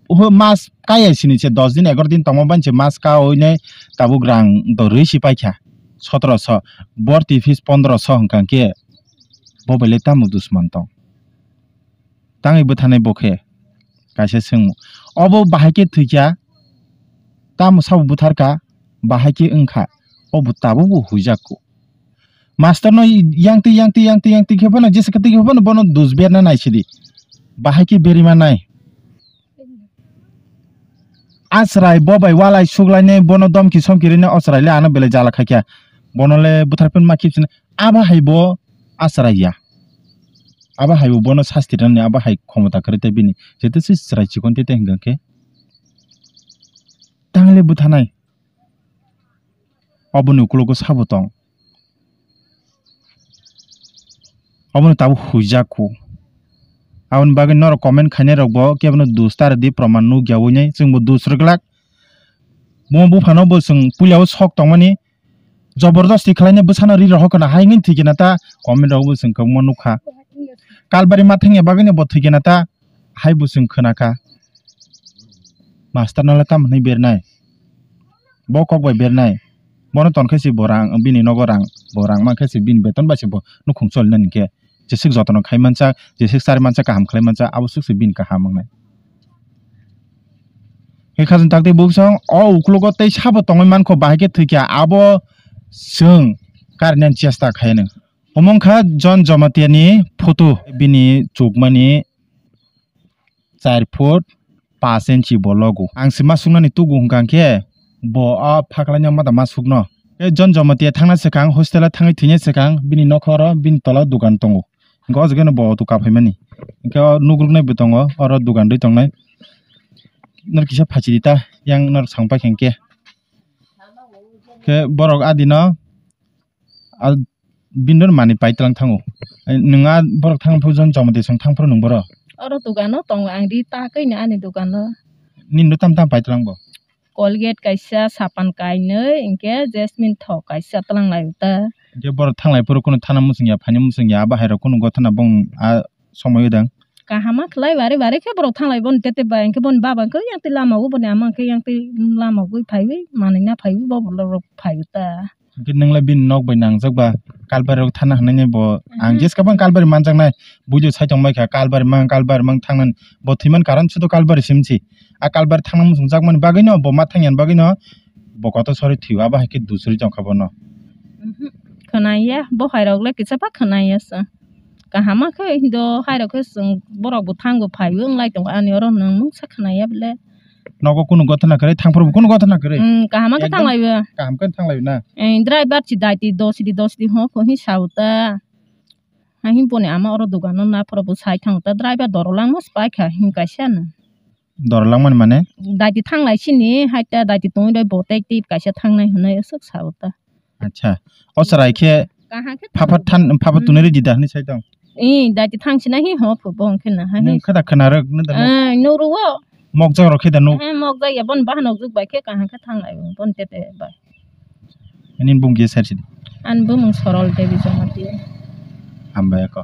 Oho, mas kaya sini se dos din egaro din tongma ban se mas ka oine tabuk rang do rwi si paikha sotoroso, borti fees pondroso hwnkha khe bo bai le tamo dusman tong? Tangwi bwthanai bo khe kaisa swngmung. Obo bahai khe thwikha, tamo sabo bwtharkha, bahai khe wngkha, obo tabukbo huijak kho. Master no yangtwi, yangtwi, yangtwi, yangtwi khe phano, jesa khe twi khe phano bono dus berna nai sidi. Bahai khe berima nai. Asrai bo bai walai suklainai, bono domki somki rinai, o chwrai le ano belai jala khaikha. Bono le bwthar phin ma khibsina. Abo hai bo asrai ya. Abo hai bo bono sasti rani, abo hai khomota kwrwi tei bini. Jeto se chwrai chikon tete hwnkha khe. Tang le bwthanai. Oboni ukulogo sabo tong. Obono tabuk huijak kho. Aboni bagwi norok comment khainai rok bo kebono dus ta rwdi, proman nukya ui nai, chwngbo dus rwglak. Bo buphano bo chwng puila o sok tongmani, jobordosti khlainai bwsano ri rohor khna hai wngwi thwikhe na ta comment rok bo chwng kwbangma nukha. Kalbari ma thangya bagwino bo thwikhe na ta hai bo chwng khna kha. Master no le tamo hwnwi bernai? Bo kok bai bernai. Bono ton khe se bo rang, bini nogo rang, bo rang man khe se bini beton bai se bo nukhung choli nani khe. Jeswk jotono khai mancha, jeswk chari mancha, kaham khlai mancha, abo swk se bini kaham wngnai. Khe khajang takti bukchang o uklogo tei sabo tongwi mankho, bahai khe thwikha, abo chwng karina chesta khaino. Omo wngkha John Jamatia ni photo, bini chukmani char foot paanch inchi bo logo. Ang se ma suknani tugu hwnkha khe bo a phaklaino ma da ma sukno. Tei John Jamatia thangna swkang, hostel o thangwi thwina swkang bini nokha oro bini tola o dogan tongo. Hwnkhe o jaga no bo auto kaphaimani. Hwnkhe o nugruknai bo tongo, oro dogan rwi tongnai. Nor kisa phachidi ta, yang nor sang paikha hwnkhe. Khe borok adino, a, bini manwi paitlang thango. Ai, nwng a borok thang phuru John Jamatia song thang phuru nwng boro? Oro dogano tongo, ang ri ta kaino ani dogano. Nini ro tam tam paitlang bo? Colgate kaisa, sapan kainwi, hinkhe Jasmine thok kaisa twlang lai ta. Hinkhe borok thanglai phuru kunu thana muchung ya, phaini muchung ya, abo hai rok kunu gotha na bong a somoi dang. Kaham ma khlai bari bari khe borok thanglai boni tete bai, hinkhe boni baba hinkhe yang twi lama o, boni ama hinkhe yang twi lama o phaiwi manwi na phaiwi bo borok phaiwi ta. Hinkhe nwng le bini nok bai nangjak ba, kalbari rok thana hwnwi bo ang Mhm. jeska bang kalbari manjaknai, buido sai tong bai kha kalbari mang kalbari mang thangnani, bo thwiman karon sudo kalbari simsi, a kalbari thangna muchung jakmani bagwi no bo ma thangya bagwi no bo kotor sori thwiwi abo hai khe dusri tong kha bono. Mhm. Khwnaya, bo hai rok le kisa pha khwnaya sa. Kaham ma khe do hai rok khe chwng borok bo thango phaiwi wng lai tongo ani oro nwng mungsa khwnaya bole. Nogo kunu gotha na kwrwi, thang phuru bo kunu gotha na kwrwi. Hmm, kaham ma khe Ekdom thang lai bo. Kaham khe thang lai na. Eh, driver si dai ti dos di dos di ho ko hi sa uta. Ha hi boni ama oro dogan no na phuru bo sai thang uta driver doro lang mas pai kha hin kaisa no. Doro langmani mane? Daiti thanglai sini, haita daiti tongwi roi bo tei tip kaisa thangnai hwnwi aswk sa o ta. Acha. O chwrai khe Kaham khe phapha thango. Than, phapha Hmm. tunwi ridi da hwnwi sai tong? Ee, daiti thang sina hi ho phu bo hwn khe na ha hi. Nwng khe da khwna rwk nw da nwng? Ee, nw rw o. Mokjak rok khe da nwng? Ee, mokjak ya, bon bahan ok juk bai khe kaham khe thanglai o, bon tete bai. Nini bung kisa sidi. Ani bumung Sorol Devi Jamatia. Hambai ko.